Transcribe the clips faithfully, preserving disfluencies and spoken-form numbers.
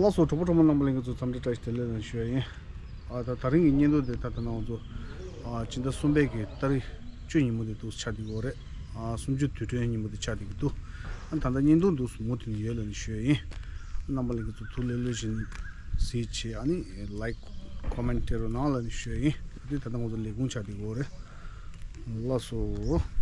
ལགས་སོ། གྲོགས་པོ་གྲོགས་མོ་རྣམ་པ་ལྷན་རྒྱས་ཚོ་འཚམས་འདྲི་བཀྲ་ཤིས་བདེ་ལེགས་ལ་ཞུ་ཡ་ཡིན། ཨ་ད་ད་རིང་གི་བརྙན་ཐུང་དེ་ད་ད་ནང་ང་ཚོ་ཨ་སྤྱི་ཟླ་གསུམ་པའི་གི་ཏ་རིག་བཅུ་ཉིན་མོ་དེ་འདུག་ཆགས་བསྡད་ཡོད་རེད། ཨ་གསུམ་བཅུ་དུས་དྲན་ཉིན་མོ་དེ་ཆགས་བསྡད་ཀྱི་འདུག་ཨ་ད་ལྟ་བརྙན་ཐུང་འདུག་མུ་མཐུད་ནས་ཡོད་ལ་ནི་ཞུ་ཡ་ཡིན། རྣམ་པ་ལྷན་རྒྱས་ཚོ་ཐུགས་ལེ་ལོ་བཞིན་གཟིགས་བྱེད། ཨ་ནི་ལའིཀ་ཁོ་མེན་ཊི་སྤྲད་རོགས་གནང་ལ་ནི་ཞུ་ཡ་ཡིན། དེ་ད་ལྟ་ང་ཚོ་ལས་ཁུངས་ཆགས་བསྡད་ཀྱི་ཡོད་རེད། ལགས་སོ།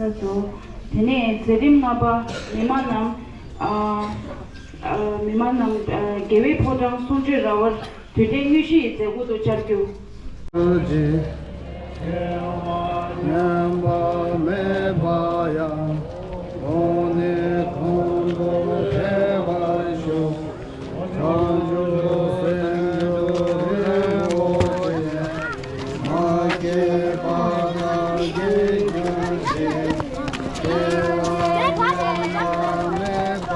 ལགས་སོ། དེ་ནས་མཛད་རིམ་ལྔ་པ། མི་མང་རྣམས། ཨ། ཨ། མི་མང་རྣམས། ཨ། རྒྱལ་བའི་ཕོ་བྲང་གསུང་ཆོས་ར་བར་དུས་དྲན་དངོས་གཞི་ཡི་མཛད་སྒོ་དུ་བཅར་རྒྱུ། ཉམས་པ་མེད་པ་ཡང་། གོང་ནས་གོང་དུ་འཕེལ་བར་ཤོག། བྱང་ཆུབ་སེམས་མཆོག་རིན་པོ་ཆེ། མ་སྐྱེས་པ་ལ་སྐྱེ་གྱུར་ཅིག། སྐྱེ་བ་ཉམས་པ་མེད་པ་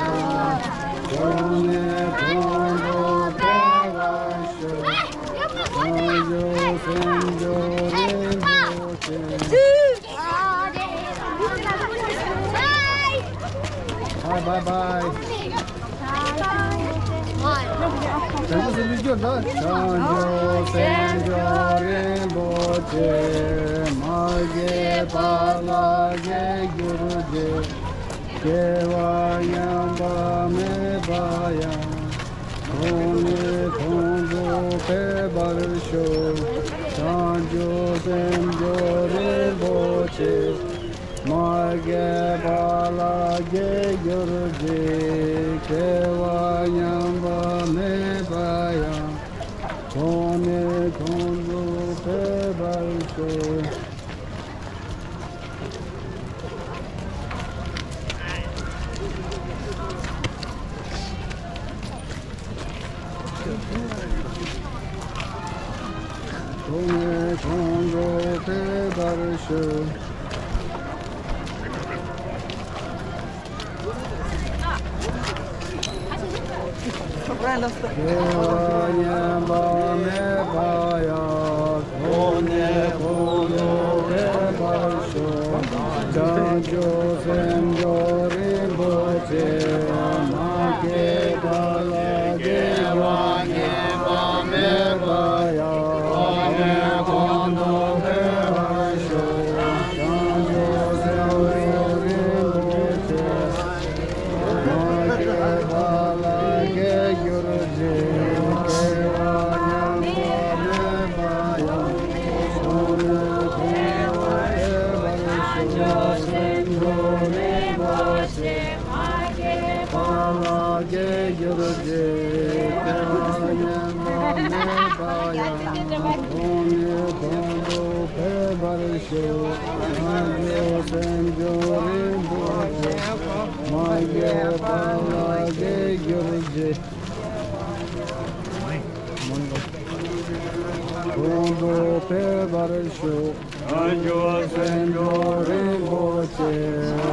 ཡང་། གོང་ནས་གོང་དུ་འཕེལ་བར་ཤོག། བྱང་ཆུབ་སེམས་མཆོག་རིན་པོ་ཆེ། Bye, bye, bye. བྱང་ཆུབ་སེམས་མཆོག་རིན་པོ་ཆེ། མ་སྐྱེས་པ་ལ་སྐྱེ་གྱུར་ཅིག། སྐྱེ་བ་ཉམས་པ་མེད་པ་ཡང་། གོང་ནས་གོང་དུ་འཕེལ་བར་ཤོག། བྱང་ཆུབ་སེམས་མཆོག་རིན་པོ་ཆེ། མ་སྐྱེས་པ་ལ་སྐྱེ་གྱུར་ཅིག། སྐྱེ་བ་ཉམས་པ་མེད་པ་ཡང་། གོང་ནས་གོང་དུ་འཕེལ་བར་ཤོག། གོང་ནས་གོང་དུ་འཕེལ་བར་ཤོག། སྐྱེ་བ་ཉམས་པ་མེད་པ་ཡང་། གོང་ནས་གོང་དུ་འཕེལ་བར་ཤོག། བྱང་ཆུབ་སེམས་མཆོག་རིན་པོ་ཆེ། མ་སྐྱེས་པ་ལ་སྐྱེ་བ་ཉམས་པ་མེད་པ་ཡང་། གོང་ནས་གོང་དུ་འཕེལ་བར་ཤོག། བྱང་ཆུབ་སེམས་མཆོག་རིན་པོ་ཆེ། མ་སྐྱེས་པ་ལ་སྐྱེ་གྱུར་ཅིག། སྐྱེ་བ་ཉམས་པ་མེད་པ་ཡང་། གོང་ནས་གོང་དུ་འཕེལ་བར་ཤོག། བྱང་ཆུབ་སེམས་མཆོག་རིན་པོ་ཆེ། མ་སྐྱེས་པ་ལ་སྐྱེ་གྱུར་ཅིག། སྐྱེ་བ་ཉམས་པ་མེད་པ་ཡང་། གོང་ནས་གོང་དུ་འཕེལ་བར་ཤོག། བྱང་ཆུབ་སེམས་མཆོག་རིན་པོ་ཆེ། མ་སྐྱེས་པ་ལ་སྐྱེ་གྱུར་ཅིག། གོང་དུ་འཕེལ་བར་ཤོག། བྱང་ཆུབ་སེམས་མཆོག་རིན་པོ་ཆེ།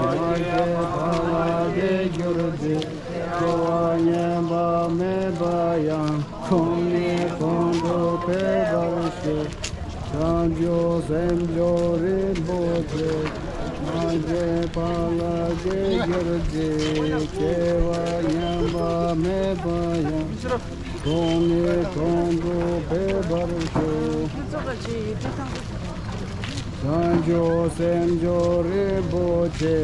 མ་སྐྱེས་པ་ལ་སྐྱེ་གྱུར་ཅིག། སྐྱེ་བ་ཉམས་པ་མེད་པ་ཡང་། གོང་ནས་གོང་དུ་འཕེལ་བར་ཤོག། བྱང་ཆུབ་སེམས་མཆོག་རིན་པོ་ཆེ། མ་སྐྱེས་པ་ལ་སྐྱེ་གྱུར་ཅིག། སྐྱེ་བ་ཉམས་པ་མེད་པ་ཡང་། གོང་ནས་གོང་དུ་འཕེལ་བར་ཤོག། བྱང་ཆུབ་སེམས་མཆོག་རིན་པོ་ཆེ།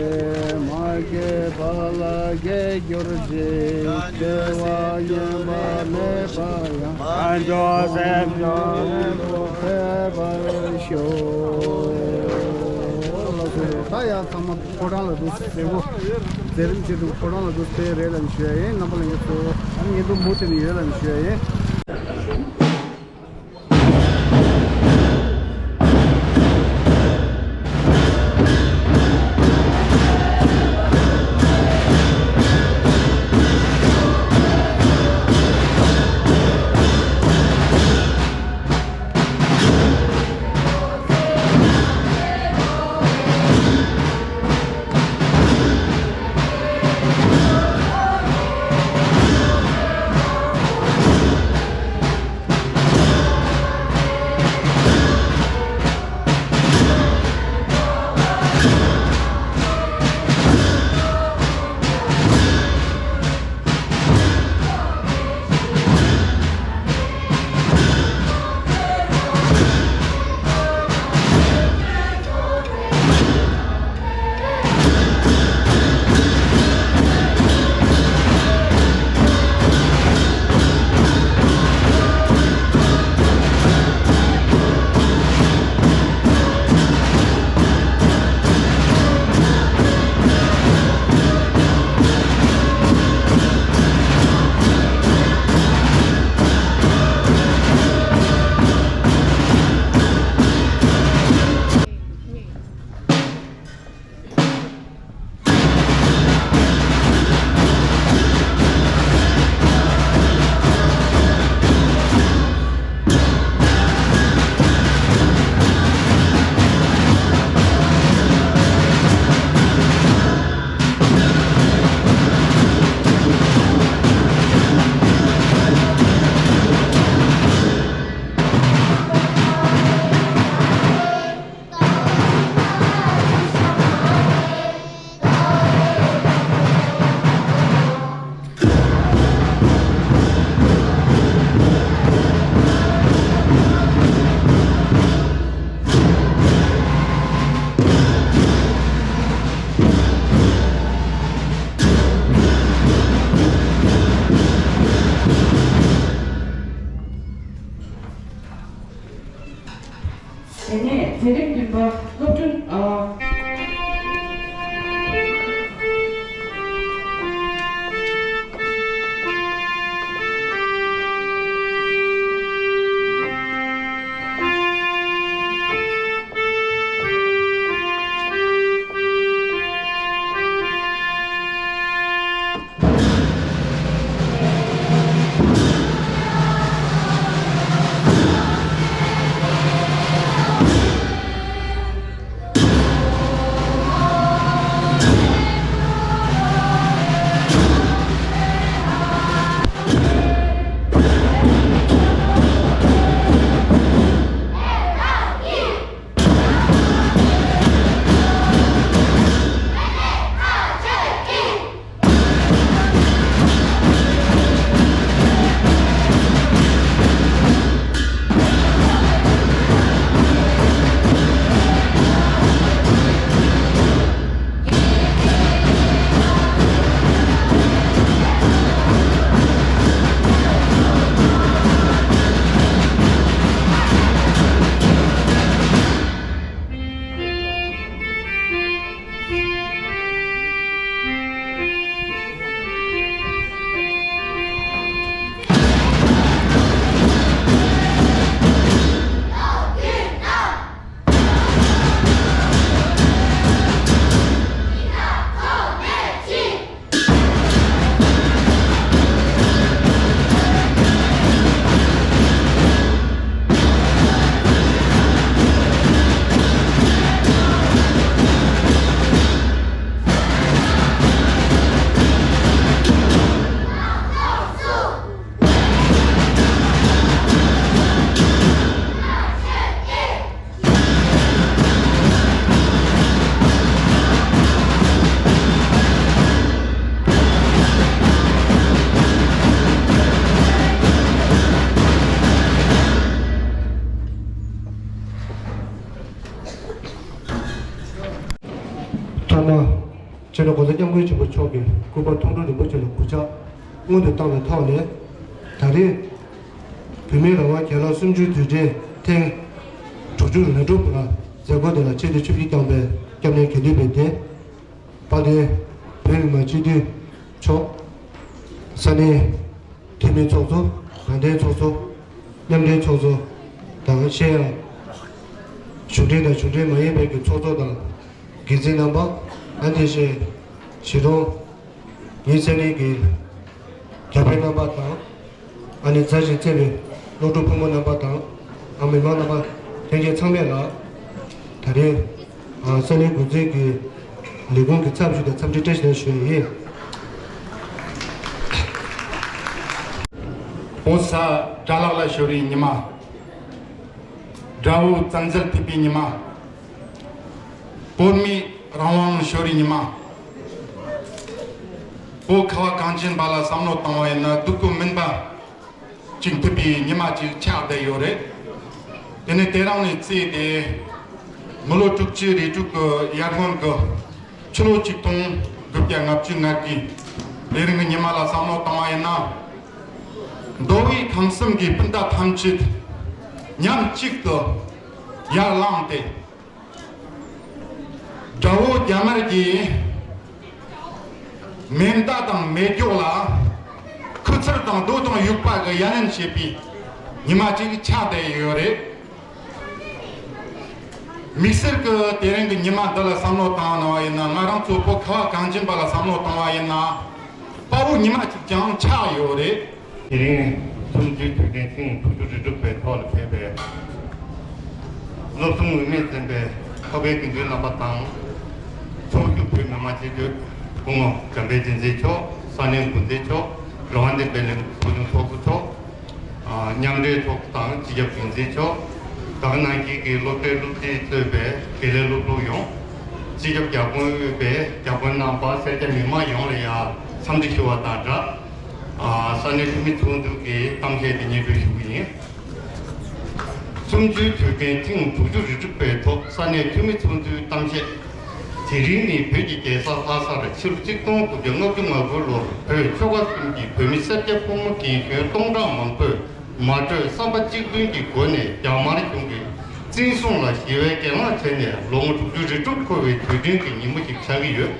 མ་སྐྱེས་པ་ལ་སྐྱེ་གྱུར་ཅིག། སྐྱེ་བ་ཉམས་པ་མེད་པ་ཡང་། བྱང་ཆུབ་སེམས་མཆོག་རིན་པོ་ཆེ། འཕེལ་བར་ཤོག། ལགས་སོ། ད་ཡང་ཚང་མ་ཕོ་བྲང་ལ་འདུག་ཟེར་གོ། མཛད་རིམ་བྱེད་དུས་ཕོ་བྲང་ལ་འདུག་སྟེ་རེད་ལ་མི་ཞུ་ཡ་ཡིན། རྣམ་པ་ལྷན་རྒྱས་ཚོ། ཨ་ནི་ཉེ་དུ་མུ་མཐུད་ནས་ཡོད་ལ་མི་ཞུ་ཡ་ཡིན། ཚང་མ་སྤྱི་ནོར་༸གོང་ས་༸སྐྱབས་མགོན་ཆེན་པོ་མཆོག་གི་སྐུ་པར་མཐོང་གྲོལ་རིན་པོ་ཆེ་ལ་གུས་ཕྱག་སྔོན་དུ་བཏང་བའི་ཐོག་ནས། ད་རེས་བོད་མིའི་རང་དབང་སྒེར་ལངས་གསུམ་བཅུའི་དུས་དྲན་ཐེངས་དྲུག་ཅུ་རེ་དྲུག་པ་མཛད་སྒོ་དེ་ལ་ཆེད་དུ་ཆིབས་བསྒྱུར་བསྐྱངས་པའི་སྐྱབས་གནས་དགེ་འདུན་པའི་སྡེ། དཔལ་ལྡན་བོད་མི་མང་སྤྱི་འཐུས་མཆོག་ས་གནས་འཐུས་མི་ཚོགས་གཙོ། དྲང་བདེན་ཚོགས་གཙོ། མཉམ་འབྲེལ་ཚོགས་གཙོ་དང་། གཞན་ཡང་གཞུང་འབྲེལ་དང་གཞུང་འབྲེལ་མ་ཡིན་པའི་གི་ཚོགས་གཙོ་དང་འགན་འཛིན་རྣམ་པ། ཨ་ནི་དེ་བཞིན་གཞིས་གྲོང་ཉེ་ས་གནས་ཀྱི་རྒྱ་བོད་རྣམ་པ་དང་། ཨ་ནི་མཛའ་ཞིང་བརྩེ་བའི་སློབ་ཕྲུག་ཕོ་མོ་རྣམ་པ་དང་། ཨ་མི་མང་རྣམ་པ་ལྷན་རྒྱས་ཚང་མས་ལ་ད་རེས་ཨ་ས་གནས་འགོ་འཛིན་གྱི་ལས་ཁུངས་ཀྱི་ཚབ་ཞུས་ཏེ་འཚམས་འདྲི་བཀྲ་ཤིས་བདེ་ལེགས་ཞུ་ཡི་ཡིན། བོད་ས་དགྲ་ལག་ལ་ཤོར་བའི་ཉི་མ། དགྲ་བོ་བཙན་འཛུལ་ཐེབས་པའི་ཉི་མ། བོད་མིའི་རང་དབང་ཤོར་བའི་ཉི་མ། བོད་ཁ་བ་གངས་ཅན་པ་ལ་བསམ་བློ་བཏང་བ་ཡིན་ན་སྡུག་གུ་མིན་པ་ཅིག་ཐེབས་པའི་ཉི་མ་ཅིག་ཆགས་བསྡད་ཡོད་རེད། དེ་ནས་དེ་རིང་ནས་བརྩིས་ཏེ་མི་ལོ་དྲུག་ཅུ་རེ་དྲུག་གི་ཡར་སྔོན་གྱི་ཕྱི་ལོ་ཆིག་སྟོང་དགུ་བརྒྱ་ལྔ་བཅུ་ང་དགུའི་དེ་རིང་གི་ཉི་མ་ལ་བསམ་བློ་བཏང་བ་ཡིན་ན། མདོ་དབུས་ཁམས་གསུམ་གྱི་སྤུན་ཟླ་ཐམས་ཅད་མཉམ་གཅིག་ཏུ་ཡར་ལངས་ཏེ། དགྲ་བོ་རྒྱ་དམར་གྱི་མེ་མདའ་དང་མེ་སྒྱོགས་ལ་ཁུ་ཚུར་དང་རྡོ་དང་དབྱུག་པ་གི་ཡ་ལན་བྱེད་པའི་ཉི་མ་ཅིག་ཆགས་བསྡད་ཡོད་རེད། དམིགས་བསལ་གྱི་དེ་རིང་གི་ཉི་མ་འདི་ལ་བསམ་བློ་བཏང་གནང་བ་ཡིན་ན། ང་རང་ཚོ་བོད་ཁ་བ་གངས་ཅན་པ་ལ་བསམ་བློ་བཏང་བ་ཡིན་ན། དཔའ་བོའི་ཉི་མ་གཅིག་ཀྱང་ཆགས་ཡོད་རེད། དེ་རིང་གསུམ་བཅུའི་དུས་དྲན་ཐེངས་དྲུག་ཅུ་རེ་དྲུག་པའི་ཐོག་ལ་ཕེབས་པའི་བློ་ཟུང་དབུས་མེད་འཛིན་པའི་འཁོར་བའི་དགེ་འདུན་རྣམ་པ་དང་། ཚོགས་ཞུགས་བོད་མི་མང་སྤྱི་འཐུས་སྐུ་ངོ་འཇམ་དཔལ་བསྟན་འཛིན་མཆོག་ས་གནས་འགོ་འཛིན་མཆོག་རེ་བ་འདི་པད་གླིང་བོད་ལྗོངས་ཚོགས་གཙོ་མཆོག་ཨ། མཉམ་འབྲེལ་ཚོགས་གཙོ་དང་སྤྱི་ཁྱབ་འགན་འཛིན་མཆོག་ད་ག་ནང་བཞིན་གྱི་སློབ་གྲྭའི་སློབ་སྤྱི་གཙོས་པའི་དགེ་ལས་སློབ་ཕྲུག་ཡོངས། སྤྱི་ཁྱབ་བརྒྱ་དཔོན་དབུས་པའི་བརྒྱ་དཔོན་རྣམ་པ། སེར་སྐྱ་མི་མང་ཡོངས་ལ་ཡང་འཚམས་འདྲི་ཞུ་བ་དང་སྦྲགས། ཨ། ས་གནས་འཐུས་མི་ཚོགས་འདུ་གི་གཏམ་བཤད་དེ་སྙན་སྒྲོན་ཞུ་གི་ཡིན། གསུམ་བཅུའི་དུས་དྲན་ཐེངས་དྲུག་ཅུ་རེ་དྲུག་པའི་ཐོག་ས་གནས་འཐུས་མི་ཚོགས་འདུའི་གཏམ་བཤད། དེ་རིང་ནི་བོད་ཀྱི་རྒྱལ་ས་ལྷ་སར་ཕྱི་ལོ་ཆིག་སྟོང་དགུ་བརྒྱ་ལྔ་བཅུ་ང་དགུ་ལོར་བོད་ཆོལ་ཁ་གསུམ་གྱི་བོད་མི་སེར་སྐྱ་ཕོ་མོ་རྒན་གཞོན་སྟོང་ཕྲག་མང་པོས་མ་གྲོས་བསམ་པ་གཅིག་མཐུན་གྱི་སྒོ་ནས་རྒྱ་དམར་གཞུང་གི་བཙན་བཟུང་ལ་ཞི་བའི་གྱེན་ལངས་བྱས་ནས་ལོ་ངོ་དྲུག་ཅུ་རེ་དྲུག་འཁོར་བའི་དུས་དྲན་གྱི་ཉིན་མོ་ཞིག་ཆགས་ཀྱི་ཡོད།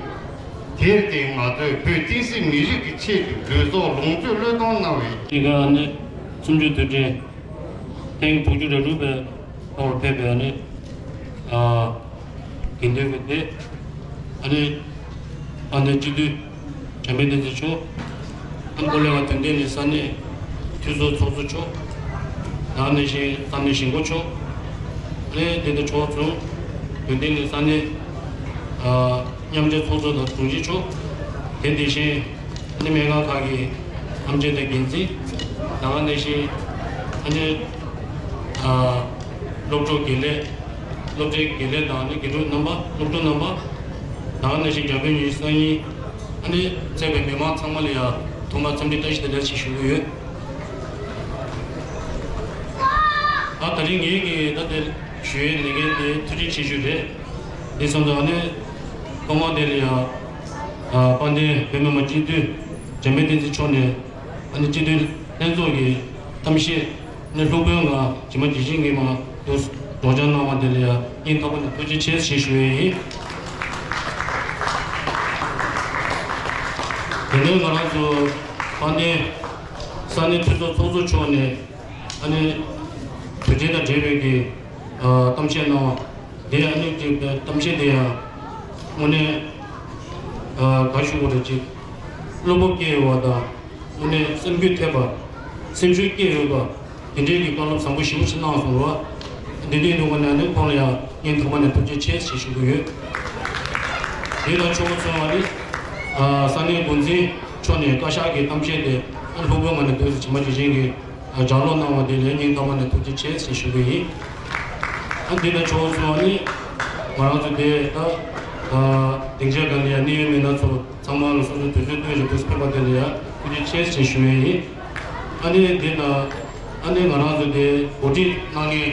དེར་བརྟེན་ང་ཚོས་བོད་བསྟན་སྲིད་མི་རིགས་ཀྱི་ཆེད་དུ་ལུས་སྲོག་ལོངས་སྤྱོད་བློས་གཏོང་གནང་བའི། དེ་ག་ནི་གསུམ་བཅུའི་དུས་དྲན་ཐེངས་དྲུག་ཅུ་རེ་དྲུག་པའི་ཐོག་ལ་ཕེབས་པའི་ཨ་ནི། ཨ། དགེ་འདུན་པའི་སྡེ། ཨ་ནི། ཨ་ནི་སྤྱི་འཐུས་འཇམ་དཔལ་བསྟན་འཛིན་མཆོག་ཨ་ནི་སྐོར་ལས་ང་དོན་ལྡན་ནི་ས་གནས་འཐུས་ཚོགས་ཚོགས་གཙོ་མཆོག་ཨ་ནི་བཞིན་ས་གནས་གཞིས་འགོ་མཆོག་ཨ་ནི་དེ་དང་ཕྱོགས་མཚུངས་དོན་ལྡན་ནི་ས་གནས། ཨ། མཉམ་འབྲེལ་ཚོགས་གཙོ་དང་དྲུང་ཆེ་མཆོག་དེ་དེ་བཞིན། ཨ་ནི་སྨན་ཁང་ཁག་གི་ཨེམ་ཆི་དང་འགན་འཛིན། ད་ག་ནང་བཞིན་ཨ་ནི། ཨ། སློབ་ཕྲུག་དགེ་ལས། སློབ་གྲྭའི་དགེ་ལས་དང་ཨ་ནི་དགེ་ཕྲུག་རྣམ་པ། སློབ་ཕྲུག་རྣམ་པ། ད་ག་ནང་བཞིན་རྒྱ་བོད་གཉིས་སང་ཉིན་ཨ་ནི་བཙལ་བའི་མི་མང་ཚང་མ་ལ་ཡང་ཐོག་མར་འཚམས་འདྲི་བཀྲ་ཤིས་བདེ་ལེགས་ཞེས་ཞུ་གི་ཡོད། ཨ། ད་རིང་ངེད་ཀྱིས་ད་དེ་ཞུ་ཡས་ལས་འགན་དེ་ཐུགས་རྗེ་ཆེ་ཞུ་རེད། དེ་སོང་ཙང་ཨ་ནི་ཐོག་མར་དེ་ལ་ཡང་། ཨ། དཔལ་ལྡན་བོད་མི་མང་སྤྱི་འཐུས་འཇམ་དཔལ་བསྟན་འཛིན་མཆོག་ནས་ཨ་ནི་སྤྱི་འཐུས་ལྷན་ཚོགས་ཀྱི་གཏམ་བཤད་ནི་ལྷུག་པོའི་ངང་ཇི་མ་ཇི་བཞིན་གྱི་ངང་དུ་སྒྲོག་སྦྱང་གནང་བ་དེ་ལ་ཡང་སྙིང་ཐག་པ་ནས་ཐུགས་རྗེ་ཆེ་ཞེས་ཞུ་ཡས་ཡིན། དེ་ནས་ང་རང་ཚོ་དཔལ་ལྡན་ས་གནས་འཐུས་ཚོགས་ཚོགས་གཙོ་མཆོག་ནས་ཨ་ནི་དུས་ཆེན་དང་འབྲེལ་བའི་གི་ཨ་གཏམ་བཤད་གནང་བ། དེ་ཨ་ནི་གི་གཏམ་བཤད་དེ་ཡང་དངོས་གནས་ཨ་ག་ཞུ་དགོས་རེད། ཅིག་བློ་སྤོབས་སྐྱེ་ཡོད་པ་དང་། དངོས་གནས་སེམས་འགུལ་ཐེབས་པ། སེམས་ཤུགས་སྐྱེ་ཡོད་པ། དེ་འདྲའི་གི་བཀའ་སློབ་བཟང་པོ་ཞེ་པོ་ཅིག་གནང་སོང་རོ། དེ་འདྲའི་དུས་ངོ་ནས་ཨ་ནི་ཁོང་ལ་ཡང་སྙིང་ཐག་པ་ནས་ཐུགས་རྗེ་ཆེ་ཞེས་ཞུ་གི་ཡོད། དེ་དང་ཕྱོགས་མཚུངས་ཨ་ནི་ཨ་ས་གནས་འགོ་འཛིན་མཆོག་ནས་བཀའ་ཤག་གི་གཏམ་བཤད་དེ་ཨ་ལྷུག་པོའི་ངང་ནས་དུས་སུ་ཇི་མ་ཇི་བཞིན་གྱི་ལྗགས་ཀློག་གནང་བ་དེ་ལ་སྙིང་ཐག་པ་ནས་ཐུགས་རྗེ་ཆེ་ཞེས་ཞུ་གི་ཡིན། ཨ་འདི་ལ་ཕྱོགས་སུ་ཨ་ནི་ང་རང་ཚོ་དེ་ད་སྡིངས་ཆ་སྒང་ལ་ཡང་གནད་ཡོད་མི་སྣ་ཚོ་ཚང་མ་ལ་སོ་སོའི་དུས་ཚོད་བཏོན་ཞིང་དུས་སུ་ཕེབས་པ་དེ་ལ་ཡང་ཐུགས་རྗེ་ཆེ་ཞེས་ཞུ་ཡས་ཡིན། ཨ་ནི་འདི་ན་ཨ་ནི་ང་རང་ཚོ་དེ་གོ་སྒྲིག་གནང་མཁན་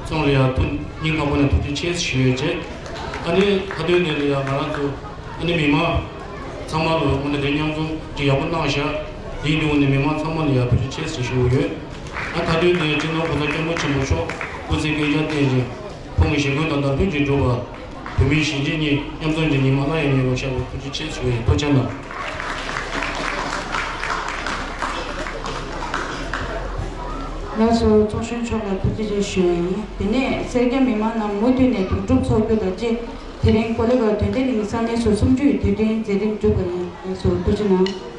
ཚང་ལ་ཡང་ཐུགས་སྙིང་ཐག་པ་ནས་ཐུགས་རྗེ་ཆེ་ཞུ་ཡས་བྱས། ཨ་ནི་མཐའ་དོན་དེ་ལ་ཡང་ང་རང་ཚོ་ཨ་ནི་མི་མང་ཚང་མ་ལ་དངོས་གནས་དེ་མཉམ་འཛོམས་ཅིག་ཡག་པོ་གནང་བཞག་དེའི་དོན་ནས་མི་མང་ཚང་མ་ལ་ཡང་ཐུགས་རྗེ་ཆེ་ཞེས་ཞུ་གི་ཡོད། ཨ་མཐའ་དོན་དེ་སྤྱི་ནོར་༸གོང་ས་༸སྐྱབས་མགོན་ཆེན་པོ་མཆོག་སྐུ་ཚེ་བསྐལ་བརྒྱར་བརྟན་ཅིང་། ཁོང་གི་བཞེད་དགོངས་དང་མདའ་མཐུན་གྱིས་འགྲུབ་པར། བོད་མི་གཞིས་བྱེས་གཉིས་མཉམ་འཛོམས་ཀྱི་ཉི་མ་སླར་ཡང་མྱུར་བར་ཤར་བའི་ཐུགས་རྗེ་ཆེ་ཞུ་ཡི། ཐུགས་རྗེ་གནང་། ལགས་སོ། ཚོགས་གཞོན་མཆོག་ལ་ཐུགས་རྗེ་ཆེ་ཞུ་ཡི། དེ་ནས་སེར་སྐྱ་མི་མང་རྣམས་མུ་མཐུད་ནས་དོན་གྲུབ་ཚོགས་རྒྱུ་དང་བཅས་དེ་རིང་གོ་ལེ་ག་དོན་ལྡན་གླིང་ས་གནས་སོ་སུམ་ཅུའི་དུས་དྲན་མཛད་རིམ་གྲུབ་པ་ཡིན། ལགས་སོ། ཐུགས་རྗེ་གནང་།